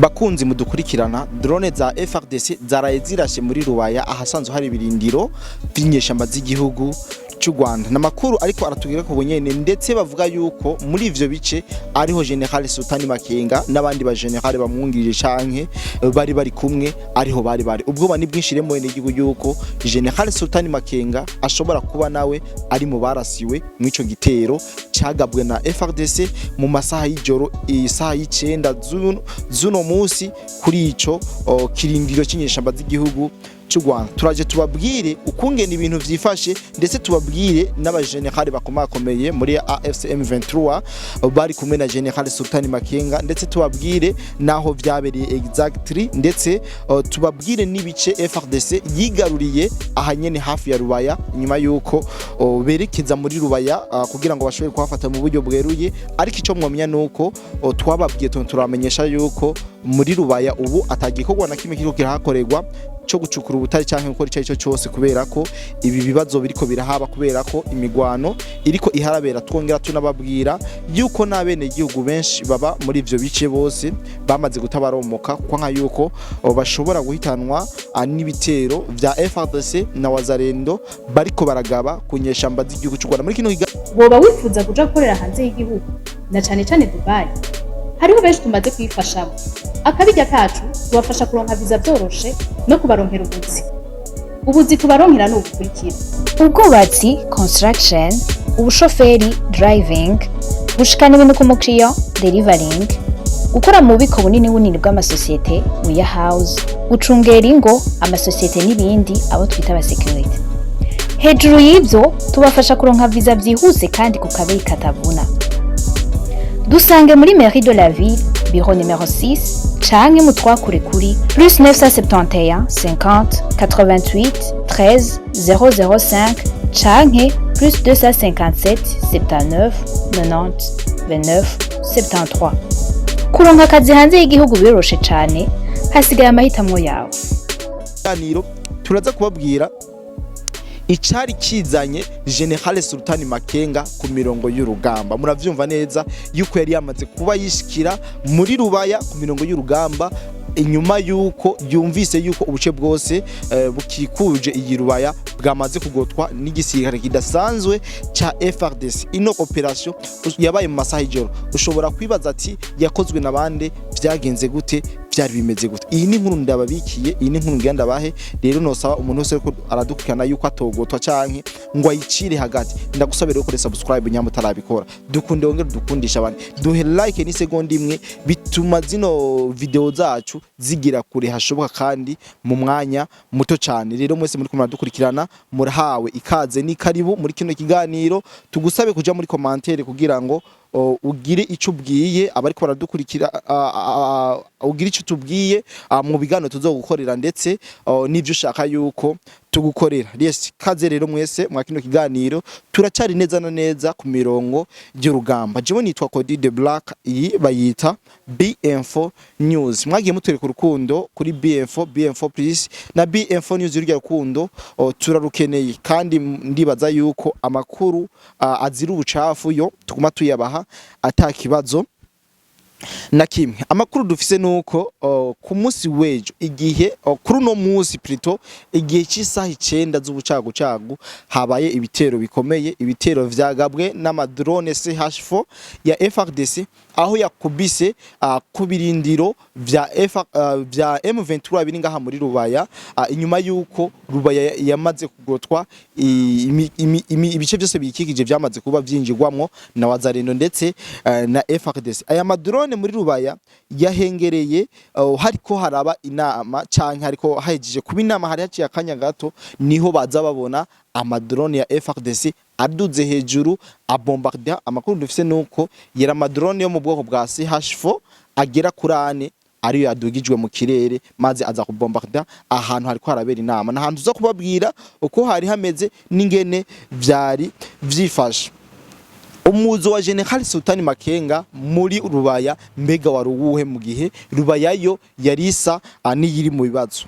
Bakunzi mudukurikirana, drone za FARDC zaraye zirashe muri Rubaya, ahasanzwe hari ibirindiro vy'inyeshamba z'igihugu cy'u Rwanda. Namakuru ariko aratubwira ko bunyene, ndetse bavuga yuko muri ivyo bice ariho General Sultani Makenga n'abandi ba general bamwungirije canke bari kumwe, ariho bari. Ubwoba ni bwinshi rero mu gihugu yuko General Sultani Makenga ashobora kuba nawe ari mu barasiwe mw'ico gitero cagabwe na FARDC mu masaha y'ijoro, isaha y'icenda z'uno musi, kuri ico kirindiro cy'inyeshamba z'igihugu cy'u Rwanda. Turaje tubabwire ukungene ibintu vyifashe, ndetse tubabwire n'abagenerali bakomakomeye muri AFC M23 bari kumwe na General Sultani Makenga, ndetse tubabwire naho vyabereye exactly, ndetse tubabwire n'ibice FARDC yigaruriye ahanyene hafi ya Rubaya, nyuma yuko berekeza muri Rubaya kugira ngo bashobore kuhafata mu buryo bweruye. Ariko ico mwomenya nuko twababwiye, turamenyesha yuko muri Rubaya ubu atagikorwa na kimwe kiriko kirahakorerwa cyo gucukura ubutare canke gukora icyo aricyo cyose, kubera ko ibi bibazo biriko birahaba, kubera ko imigwano iriko iharabera. Twongera tunababwira yuko n'abene igihugu benshi baba muri ivyo bice bose bamaze gutabaromoka, kuko nka yuko bashobora guhitanwa n'ibitero vya FARDC na Wazalendo bariko baragaba ku nyeshamba z'igihugu cy'u Rwanda muri kino Woba wifuza kuja gukorera hanze y'igihugu, na cane cane Dubai? Hariho benshi tumaze kuyifashamo. Akabirya kacu tubafasha kuronka viza vyoroshe no kubaronkera ubuzi. Ubuzi tubaronkera ni ubukurikira: ubwubatsi, construction, ubushoferi, driving, gushikana ibintu ku mukiriya, delivering, gukora mu bubiko bunini bunini bw'amasosiyete, warehouse, gucungera ingo, amasosiyete n'ibindi, abo twita aba security. Hejuru y'ibyo, tubafasha kuronka viza byihuse kandi ku kabeyi katavuna. Dusange muri mairie de la ville, bureau numéro 6, canke mutwakure kuri +971 50 88 13 005 canke +257 79 90 29 73. Kuronka akazi hanze y'igihugu biroroshe cane, hasigaye amahitamwo yawe. Kiganiro turaza kubabwira icari kizanye General Sultani Makenga ku mirongo y'urugamba. Muravyumva neza yuko yari yamaze kuba yishikira muri Rubaya ku mirongo y'urugamba, inyuma yuko yumvise yuko ubuce bwose bukikuje iyi Rubaya bwamaze kugotwa n'igisirikare kidasanzwe ca FARDC. Ino operation yabaye mu masaha y'ijoro. Ushobora kwibaza ati: "Yakozwe na bande? Vyagenze gute? Vyari bimeze gute?" Iyi ni inkuru ndababikiye, iyi ni inkuru ngira ndabahe. Rero nosaba umuntu wese ko aradukurikirana yuko atogotwa canke ngo ayicire hagati. Ndagusabira rero kuri subscribe nyamba utarabikora, dukunde, wongere dukundisha abandi, duhe like ni segonda imwe, bituma zino video zacu zigira kure hashoboka kandi mu mwanya muto cyane. Rero mwese muri kumara dukurikirana, murahawe ikaze, ni karibu muri kino kiganiro. Tugusabe kuja muri commentaire kugira ngo ugire ico ubwiye abariko baradukurikira, ugire ico tubwiye mu biganiro tuzogukorera, ndetse n'ivyo ushaka yuko tugukorera. Yes, kaze rero mwese mwa kino kiganiro. Turacari neza na neza ku mirongo y'urugamba. Jewe nitwa Cody the Black, iyi bayita BM4 News. Mwagiye mutwereka urukundo kuri BM4, BM4 please na BM4 News. Rurya rukundo turarukeneye, kandi ndibaza yuko amakuru azira ubucafu yo tuguma tuyabaha ata kibazo na kimwe. Amakuru dufise nuko ku munsi w'ejo, igihe kuri uno munsi plutôt, igihe cy'isaha 9 z'ubucagucagu, habaye ibitero bikomeye, ibitero vyagabwe n'amadrone CH4 ya FARDC, aho yakubise ku birindiro vya M23 biri ngaha muri Rubaya, inyuma yuko Rubaya yamaze kugotwa, ibice byose biyikikije vyamaze kuba vyinjirwamwo na Wazalendo ndetse na FARDC. Aya madrone muri Rubaya yahengereye hariko haraba inama canke hariko hahejeje kuba inama, hari haciye akanya gato, niho baza babona amadrone ya FARDC aduze hejuru abombarda. Amakuru dufise nuko yera amadrone yo mu bwoko bwa CH4 agera kuri ane ariyo yadugijwe mu kirere, maze aza kubombarda ahantu hariko harabera inama. Nahantu tuza kubabwira uko hari hameze n'ingene vyari vyifashe. Umuzo wa General Sultani Makenga muri Rubaya mbega wari uwuhe, mu gihe Rubaya yo yari isa n'iyiri mu bibazo?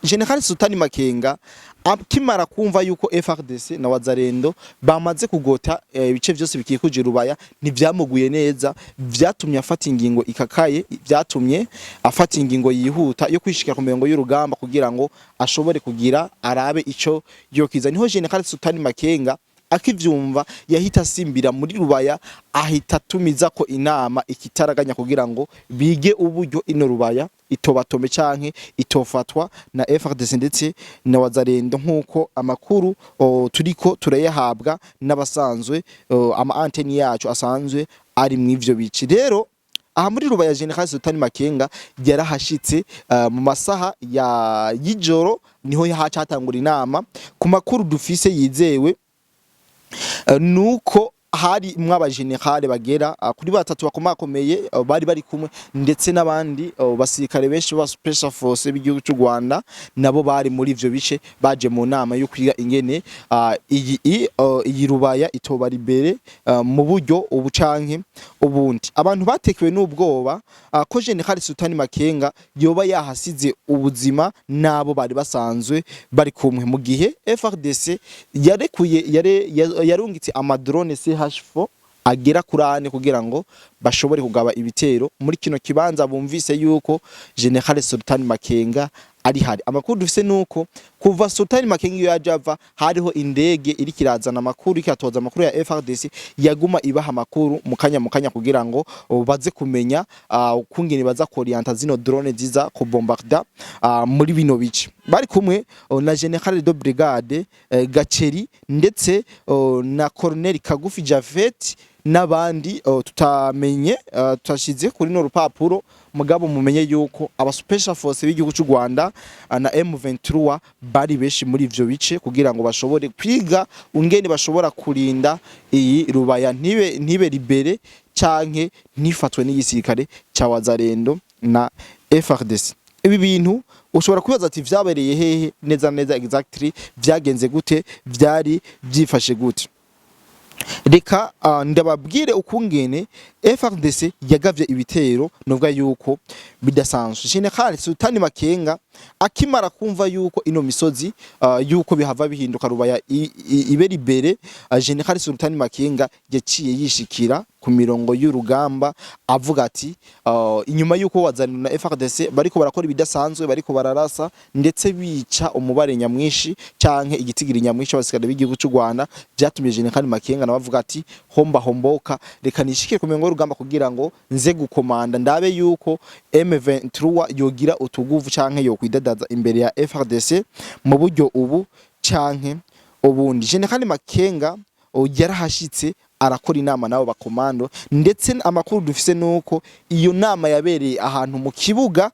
General Sultani Makenga Akimara kumva yuko FARDC na Wazalendo bamaze kugota ibice vyose bikikuje Rubaya, ntivyamuguye neza. Vyatumye afata ingingo ikakaye, vyatumye afata ingingo yihuta yo kwishikira ku mirongo y'urugamba kugira ngo ashobore kugira arabe ico yokiza. Niho Général Sultani Makenga akivyumva yahita asimbira muri Rubaya, ahita atumiza ko inama ikitaraganya kugira ngo bige uburyo ino Rubaya itobatome canke itofatwa na FARDC ndetse na Wazalendo, nkuko amakuru turiko turayahabwa n'abasanzwe ama antenne yacu asanzwe ari mw'ivyo bice. Rero aha muri Rubaya, Général Sultani Makenga yarahashitse mu masaha ya y'ijoro, niho yahaca hatangura inama. Ku makuru dufise yizewe, nuko hari mw'abajenerale bagera kuri batatu bakomakomeye bari kumwe, ndetse n'abandi basirikare benshi ba Special Force b'igihugu cy'u Rwanda nabo bari muri ivyo bice, baje mu nama yo kwiga ingene iyi Rubaya itoba libérée mu buryo ubu canke ubundi. Abantu batekewe n'ubwoba ko Général Sultani Makenga yoba yahasize ubuzima nabo bari basanzwe bari kumwe, mu gihe FARDC yarekuye yarungitse amadrone CH4 agera kuri ane kugira ngo bashobore kugaba ibitero muri kino kibanza bumvise yuko Général Sultani Makenga ari hari. Amakuru dufise nuko kuva Sultani Makenga iyo yaje ava, hariho indege iri kirazana amakuru, ikatoza amakuru ya FARDC, yaguma ibaha amakuru mukanya mukanya kugira ngo baze kumenya ukungene baza korienta zino drone ziza ku bombarda muri bino bice. Bari kumwe na Général de Brigade Gaceri ndetse na Colonel Kagufi Javet n'abandi tutamenye, tutashize kuri no rupapuro. Mugabo mumenye yuko aba Special Force b'igihugu cy'u Rwanda na M23 bari benshi muri ivyo bice kugira ngo bashobore kwiga ungene bashobora kurinda iyi Rubaya ntibe libérée canke ntifatwe n'igisirikare ca Wazalendo na FARDC. Ibi bintu ushobora kwibaza ati vyabereye hehe neza neza, exactly vyagenze gute, vyari vyifashe gute? Reka ndababwire ukungene FARDC yagavye ibitero novuga yuko bidasanzwe. Général Sultani Makenga akimara kumva yuko ino misozi yuko bihava bihinduka Rubaya ibe libérée, Général Sultani Makenga yaciye yishikira ku mirongo y'urugamba, avuga ati inyuma yuko Wazalendo na FARDC bariko barakora ibidasanzwe, bariko bararasa ndetse bica umubare nyamwinshi canke igitigiri nyamwinshi abasirikare b'igihugu cy'u Rwanda, vyatumye Général Makenga nawe avuga ati homba homboka, reka nishikire ku mirongo y'urugamba kugira ngo nze gukomanda, ndabe yuko M23 yogira utuguvu canke yokwidadaza imbere ya FARDC mu buryo ubu canke ubundi. Général Makenga yarahashitse, arakora inama nabo bakomando, ndetse amakuru dufise nuko iyo nama yabereye ahantu mu kibuga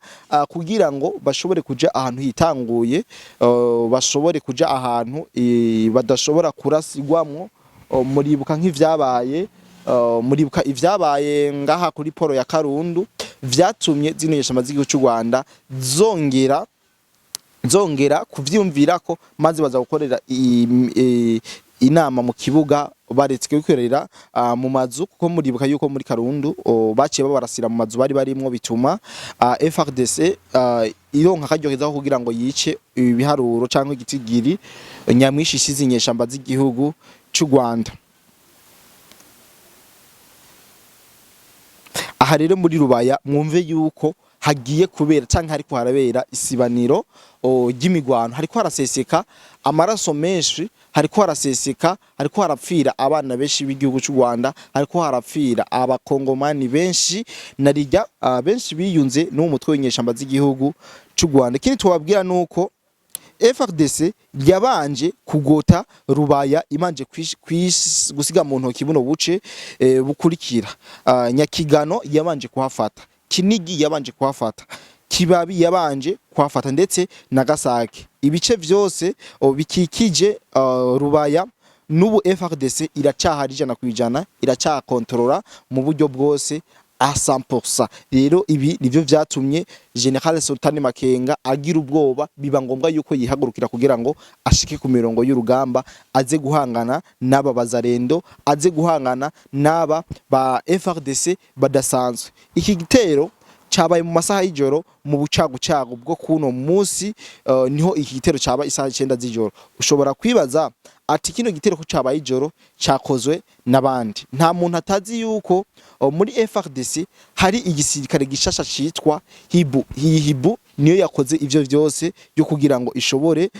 kugira ngo bashobore kuja ahantu hitanguye, bashobore kuja ahantu badashobora kurasigwamwo. Muribuka nk'ivyabaye, muribuka ivyabaye ngaha kuri port ya Karundu, vyatumye zino nyeshamba z'igihugu cy'u Rwanda zongera kuvyiyumvirako, maze baza gukorera inama mu kibuga, baretse gukorera mu mazu, kuko muribuka yuko muri Karundu baciye babarasira mu mazu bari barimwo, bituma FARDC ironka akaryo keza ko kugira ngo yice ibiharuro canke igitigiri nyamwinshi ishize inyeshamba z'igihugu c'u Rwanda. Aha rero muri Rubaya mwumve yuko hagiye kubera canke hariko harabera isibaniro ry'imigwano, hariko haraseseka amaraso menshi, hariko haraseseka, hariko harapfira abana benshi b'igihugu c'u Rwanda, hariko harapfira abakongomani benshi narirya benshi biyunze n'uwo mutwe w'inyeshamba z'igihugu c'u Rwanda. Ikindi tubabwira nuko FARDC yabanje kugota Rubaya, imanje gusiga mu ntoki buno buce bukurikira: Nyakigano yabanje kuhafata, Kinigi yabanje kuhafata, Kibabi yabanje kuhafata, ndetse na Gasake. Ibice vyose bikikije Rubaya n'ubu FARDC iracahari 100%, iracakontorora mu buryo bwose à 100%. Rero ibi nivyo vyatumye Général Sultani Makenga agira ubwoba, biba ngombwa yuko yihagurukira kugira ngo ashike ku mirongo y'urugamba, aze guhangana n'aba bazarendo, aze guhangana n'aba ba FARDC badasanzwe. Iki gitero Cabaye mu masaha y'ijoro, mu bucagucagu bwo kuno munsi, niho iki gitero caba isaha 9 z'ijoro. Ushobora kwibaza ati kino gitero ko cabaye ijoro cakozwe n'abandi? Nta muntu atazi yuko muri FARDC hari igisirikare gishasha citwa Hibu. Iyi Hibu niyo yakoze ivyo vyose byo kugira ngo ishobore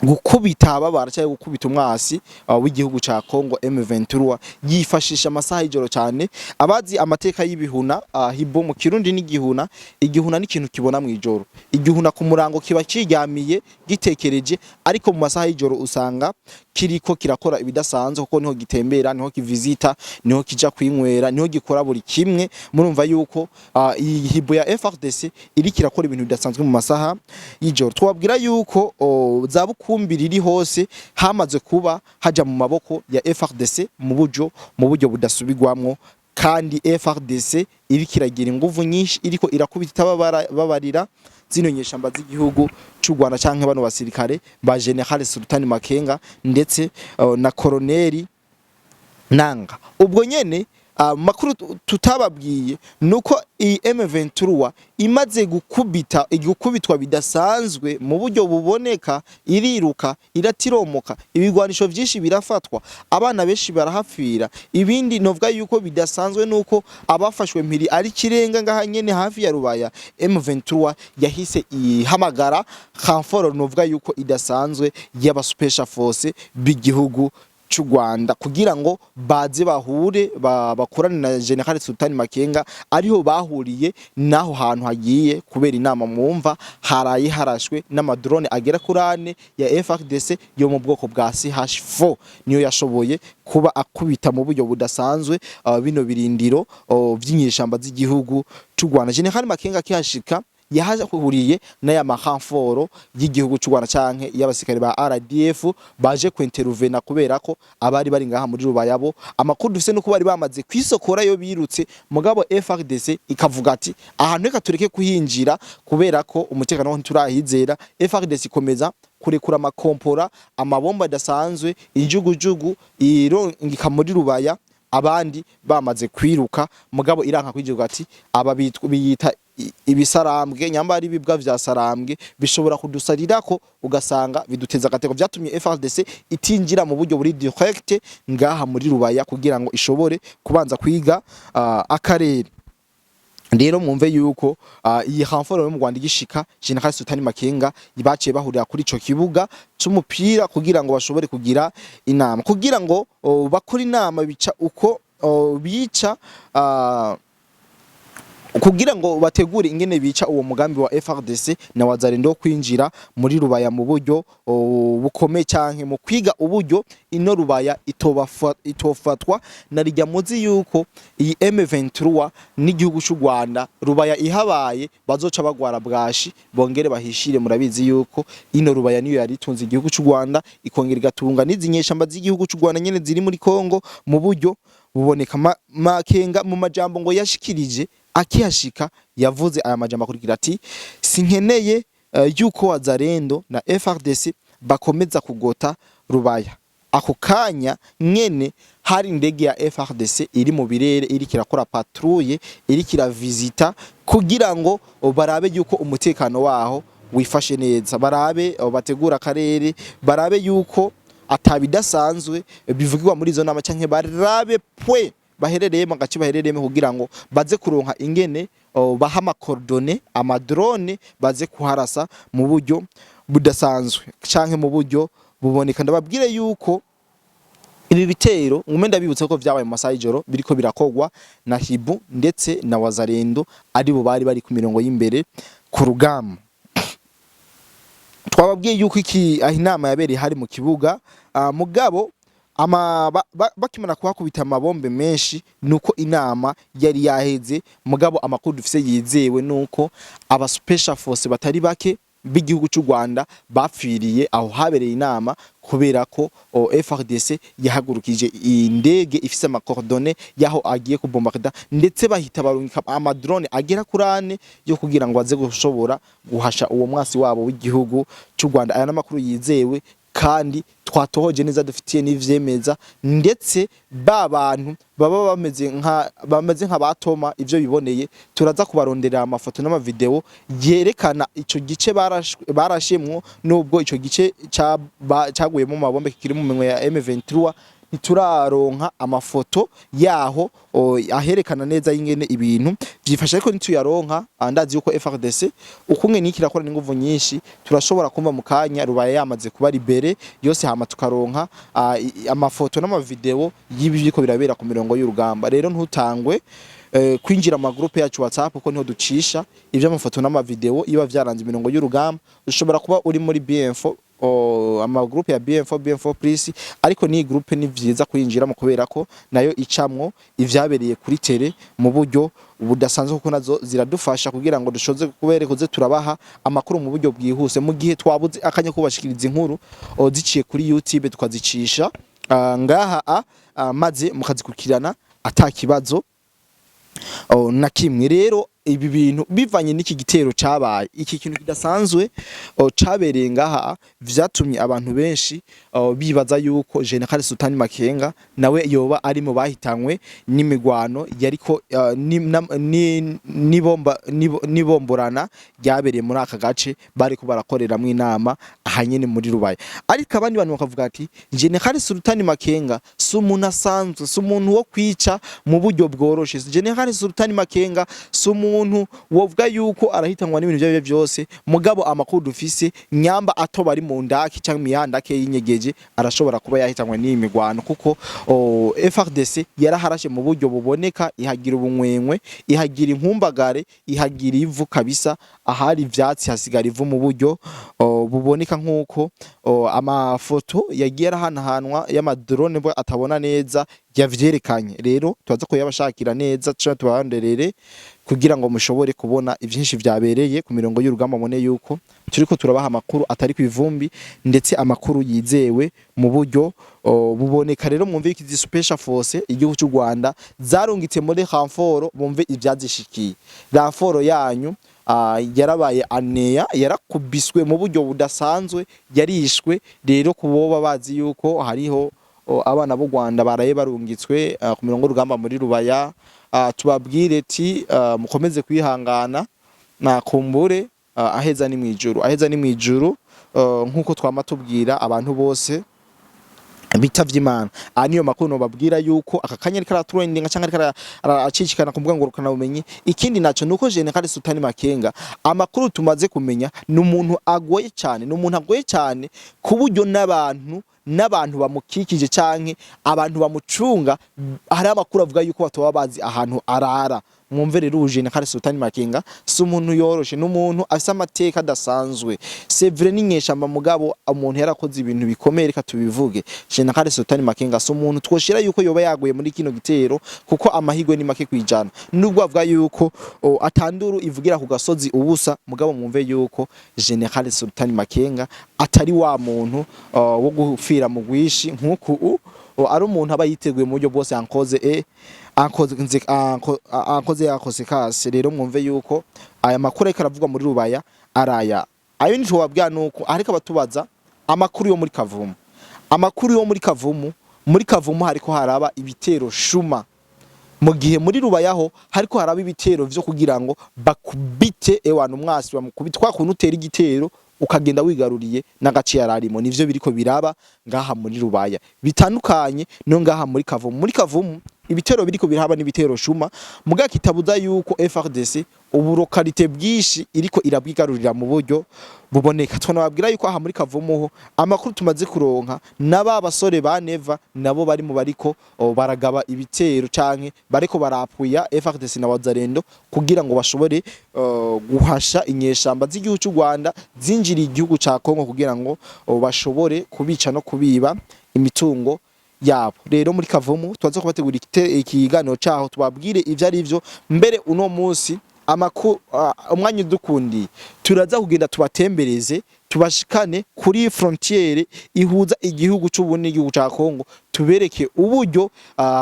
gukubita ababara cyangwa gukubita umwasi w'igihugu ca Congo M23, yifashisha amasaha y'ijoro cyane. Abazi amateka y'ibihuna, hibo mu Kirundi n'igihuna. Igihuna ni ikintu kibona mu ijoro. Igihuna ku murango kiba kiryamiye gitekereje, ariko mu masaha y'ijoro usanga kiriko kirakora ibidasanzwe, kuko niho gitembera, niho kivizita, niho kija kwinywera, niho gikora buri kimwe. Murumva yuko iyi hibo ya FARDC iri kirakora ibintu bidasanzwe mu masaha y'ijoro. Twabwira yuko za Bukumbi riri hose hamaze kuba haja mu maboko ya FARDC mu buryo budasubirwamwo, kandi FARDC iri kiragira inguvu nyinshi, iriko irakubita babarira zino nyeshamba z'igihugu c'u Rwanda canke bano basirikare ba Général Sultani Makenga ndetse na Colonel Nanga. Ubwo nyene makuru tutababwiye nuko iyi M23 imaze gukubita, igukubitwa bidasanzwe mu buryo buboneka, iriruka, iratiromoka, ibigwanisho vyinshi birafatwa, abana benshi barahapfira. Ibindi novuga yuko bidasanzwe nuko abafashwe mpiri ari kirenga. Ngaha nyene hafi ya Rubaya, M23 yahise ihamagara renfort novuga yuko idasanzwe y'aba special force b'igihugu c'u Rwanda kugira ngo baze bahure bakorane na Général Sultani Makenga. Ariho bahuriye naho hantu hagiye kubera inama. Mwumva haraye harashwe n'amadrone agera kuri ane ya FARDC yo mu bwoko bwa CH4, niyo yashoboye kuba akubita mu buryo budasanzwe bino birindiro vy'inyeshamba z'igihugu c'u Rwanda. Général Makenga akihashika yahahuriye n'aya marenfort y'igihugu c'u Rwanda canke y'abasirikare ba RDF baje kwintervena, kubera ko abari bari ngaha muri Rubaya bo amakuru dufise nuko bari bamaze kwisokora yo birutse. Mugabo FARDC ikavuga ati ahantu reka tureke kuhinjira kubera ko umutekano wo nturahizera. FARDC ikomeza kurekura amakompora, amabomba adasanzwe, injugujugu irongika muri Rubaya abandi bamaze kwiruka, mugabo iranka kwigira ati aba biyita ibisarambwe, nyamba ari ibibwa vya sarambwe bishobora kudusarirako ugasanga biduteza agatego. Vyatumye FARDC itinjira mu buryo buri direct ngaha muri Rubaya kugira ngo ishobore kubanza kwiga akarere. Rero mwumve yuko iyi renfort yo mu Rwanda igishika, Général Sultani Makenga baciye bahurira kuri ico kibuga c'umupira kugira ngo bashobore kugira inama, kugira ngo bakore inama bica uko bica kugira ngo bategure ingene bica uwo mugambi wa FARDC na Wazalendo wo kwinjira muri Rubaya mu buryo bukomeye, canke mu kwiga uburyo ino Rubaya itofatwa na rijya. Muzi yuko iyi M23 n'igihugu c'u Rwanda, Rubaya ihabaye bazoca bagwara bwashi bongere bahishire. Murabizi yuko ino Rubaya niyo yari itunze igihugu c'u Rwanda, ikongera igatunga n'izi nyeshamba z'igihugu c'u Rwanda nyene ziri muri Kongo mu buryo buboneka. Makenga mu majambo ngo yashikirije akihashika yavuze aya majambo akurikira, ati sinkeneye yuko Wazalendo na FARDC bakomeza kugota Rubaya. Ako kanya nyene hari indege ya FARDC iri mu birere, iriko irakora patrouille, iriko iravizita kugira ngo barabe yuko umutekano waho wifashe neza, barabe bategura akarere, barabe yuko atabidasanzwe bivugirwa muri izo nama, canke barabe pwe baherereyemo, agace baherereyemo, kugira ngo baze kuronka ingene baha amacoordonnées amadrone baze kuharasa mu buryo budasanzwe canke mu buryo buboneka. Ndababwire yuko ibi bitero, ngume ndabibutse ko vyabaye mu masaha y'ijoro, biriko birakogwa na Hibu ndetse na Wazalendo, aribo bari bari ku mirongo y'imbere ku rugamba. Twababwiye yuko iki aho inama yabereye hari mu kibuga, mugabo bakimara kuhakubita amabombe menshi nuko inama yari yaheze. Mugabo amakuru dufise yizewe nuko aba special force batari bake b'igihugu cy'u Rwanda bapfiriye aho habereye inama, kubera ko FARDC yahagurukije indege ifise amacoordonnées yaho agiye kubombarda, ndetse bahita barungika amadrone agera kuri ane yo kugira ngo baze gushobora guhasha uwo mwasi wabo w'igihugu cy'u Rwanda. Aya n'amakuru yizewe. Kandi twatohoje neza, dufitiye n'ivyemeza, ndetse ba bantu baba bameze nka batoma ivyo biboneye, turaza kubaronderera amafoto n'amavideo yerekana ico gice barashemwo. Nubwo ico gice caguyemo mabombe kikiri mu minwe ya M23, ntituraronka amafoto yaho aherekana neza y'ingene ibintu vyifashe, ariko nituyaronka, ndazi yuko FARDC ukumwe niki irakora n'inguvu nyinshi, turashobora kumva mu kanya Rubaye yamaze kuba libérée yose, hama tukaronka amafoto n'amavideo y'ibi biriko birabera ku mirongo y'urugamba. Rero ntutangwe kwinjira mu magroupe yacu WhatsApp, kuko niho ducisha ivy'amafoto n'amavideo iba vyaranze imirongo y'urugamba. Ushobora kuba uri muri BM4, amagroupe ya BM4, BM4 plus, ariko ni groupe ni vyiza kuyinjiramo kubera ko nayo icamwo ivyabereye kuri terrain mu buryo budasanzwe, kuko nazo ziradufasha kugira ngo dushoze kubereka turabaha amakuru mu buryo bwihuse mu gihe twabuze akanya kubashikiriza inkuru ziciye kuri YouTube, tukazicisha ngaha maze mukazikurikirana ata kibazo na kimwe. Rero ibi bintu bivanye n'iki gitero cabaye, iki kintu kidasanzwe cabereye ngaha, vyatumye abantu benshi bibaza yuko General Sultani Makenga nawe yoba ari mu bahitanywe n'imigwano yariko nibomba nibomborana ryabereye muri aka gace bariko barakoreramwo inama ahanyene muri Rubaya. Ariko abandi bantu bakavuga ati General Sultani Makenga si umuntu asanzwe, si umuntu wo kwica mu buryo bworoshe. General Sultani Makenga si umuntu wovuga yuko arahitanwa n'ibintu ivyo arivyo vyose. Mugabo amakuru dufise, nyamba atoba ari mu ndaki canke imiyandake y'inyegeje, arashobora kuba yahitanwe n'iyi migwano, kuko FARDC yaraharashe mu buryo buboneka, ihagira ubunywenywe, ihagira inkumbagare, ihagira ivu kabisa. Ahari ivyatsi hasigara ivu mu buryo buboneka, nk'uko amafoto yagiye arahanahanwa y'amadrone bwo atabona neza yavyerekanye. Rero turaza kuyabashakira neza canke tubaronderere kugira ngo mushobore kubona ivyinshi vyabereye ku mirongo y'urugamba, mubone yuko turiko turabaha amakuru atari kw'ivumbi, ndetse amakuru yizewe mu buryo buboneka. Rero mwumve yuko izi special force igihugu cy'u Rwanda zarungitse muri renfort, bumve ivyazishikiye. Renfort yanyu yarabaye aneya, yarakubiswe mu buryo budasanzwe, yarishwe. Rero kuboba bazi yuko hariho abana b'u Rwanda baraye barungitswe ku mirongo y'urugamba muri Rubaya, tubabwire ti mukomeze kwihangana na kumbure aheza ni mwijuru, aheza ni mwijuru, nkuko twama tubwira abantu bose bitavye Imana. Aha niyo makuru nobabwira yuko aka kanya ariko aratrendinga canke ariko aracicikana ku mbuga ngurukana bumenyi. Ikindi naco nuko General Sultani Makenga, amakuru tumaze kumenya, ni umuntu agoye cyane, ni umuntu agoye cyane ku buryo n'abantu bamukikije canke abantu bamucunga, hari amakuru avuga yuko batoba bazi ahantu arara. Mwumve rero, ubu General Sultani Makenga si umuntu yoroshe, ni umuntu afise amateka adasanzwe. C'est vrai, ni inyeshamba, mugabo umuntu yarakoze ibintu bikomeye, reka tubivuge. General Sultani Makenga si umuntu twoshira yuko yoba yaguye muri kino gitero, kuko amahirwe ni make kwijana, nubwo avuga yuko atanduru ivugira ku gasozi ubusa. Mugabo mwumve yuko General Sultani Makenga atari wa muntu wo gufira mu gwishi, nkuku ari umuntu aba yiteguye mu buryo bwose, ankoze e ankoze ankoze yakoze kase. Rero mwumve yuko aya makuru ariko aravugwa muri Rubaya araya ayo ntitwababwira, nuko ariko abatubaza amakuru yo muri Kavumu, amakuru yo muri Kavumu, muri Kavumu hariko haraba ibitero shuma, mu gihe muri Rubayaho hariko haraba ibitero vyo kugira ngo bakubite ewana umwasi, bamukubite kwa kuntu utera igitero ukagenda wigaruriye n'agace yararimo. Nivyo biriko biraba ngaha muri Rubaya, bitandukanye no ngaha muri Kavumu. Muri Kavumu ibitero biriko birahaba n'ibitero shuma, muga kitabuza yuko FARDC ubu localité bwinshi iriko irabwigarurira mu buryo buboneka. Twanababwira yuko aha muri Kavumu ho amakuru tumaze kuronka, n'aba basore ba Neva nabo bari mu bariko baragaba ibitero canke bariko barapuya FARDC na Wazalendo kugira ngo bashobore guhasha inyeshamba z'igihugu cy'u Rwanda zinjiriye igihugu ca Kongo, kugira ngo bashobore kubica no kubiba imitungo yabo. Rero muri Kavumu tubaze kubategura ikiganiro caho tubabwire ivyo ari vyo. Mbere uno munsi amakuru, umwanya udukundiye, turaza kugenda tubatembereze. Tubashikane kuri frontière ihuza igihugu c'Uburundi n'igihugu ca Kongo, tubereke uburyo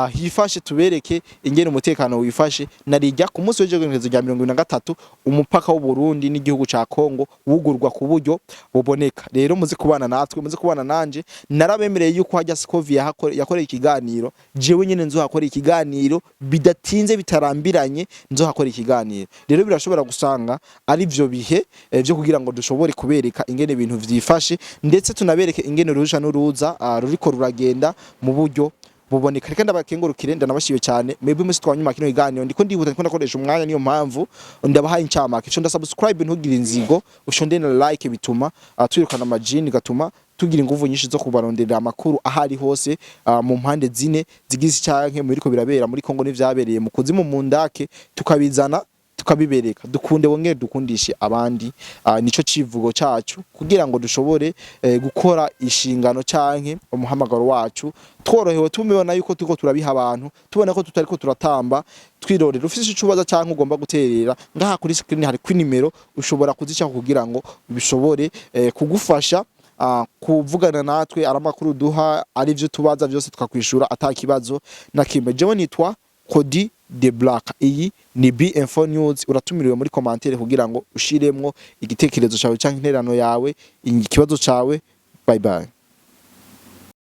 hifashe, tubereke ingene umutekano wifashe. Narijya ku munsi w'ejo rya 23 umupaka w'u Burundi n'igihugu ca Kongo wugurwa ku buryo buboneka. Rero muze kubana natwe, muze kubana nanje. Narabemereye yuko hajya Scovia yakoreye ikiganiro, jewe nyene nzohakora ikiganiro bidatinze, bitarambiranye, nzohakora ikiganiro. Rero birashobora gusanga ari vyo bihe vyo kugira ngo dushobore kubereka ingene ibintu vyifashe, ndetse tunabereke ingene uruja n'uruza ruriko ruragenda mu buryo buboneka. Reka ndabakengurukire, ndanabashiye cyane mwebwe musi twanyuma kino kiganiro. Ndiko ndihuta, ndiko ndakoresha umwanya, niyo mpamvu ndabahaye incamake. Ico ndasubscribe, ntugire inzigo, ushonde na like, bituma twirukana amajini, gatuma tugira inguvu nyinshi zo kubaronderera amakuru ahari hose mu mpande zine zigize canke muri ko birabera muri Kongo n'ivyabereye mu kuzimu mu ndake, tukabizana tukabibereka. Dukunde wongere dukundishe abandi, nico civugo cacu kugira ngo dushobore gukora inshingano canke umuhamagaro wacu tworohewe, tumibona yuko turiko turabiha abantu, tubona ko tutariko turatamba twirorera. Ufise ico ubaza canke ugomba guterera, ngaha kuri screen hari nimero ushobora kuzica kugira ngo bishobore kugufasha kuvugana natwe, ari amakuru duha, ari ivyo tubaza vyose tukakwishura ata kibazo na kimwe. Jewe nitwa Cody the Black, iyi ni B Info News. Uratumiriwe muri commentaire kugira ngo ushiremwo igitekerezo cawe canke intererano yawe, ikibazo cawe. Bye bye.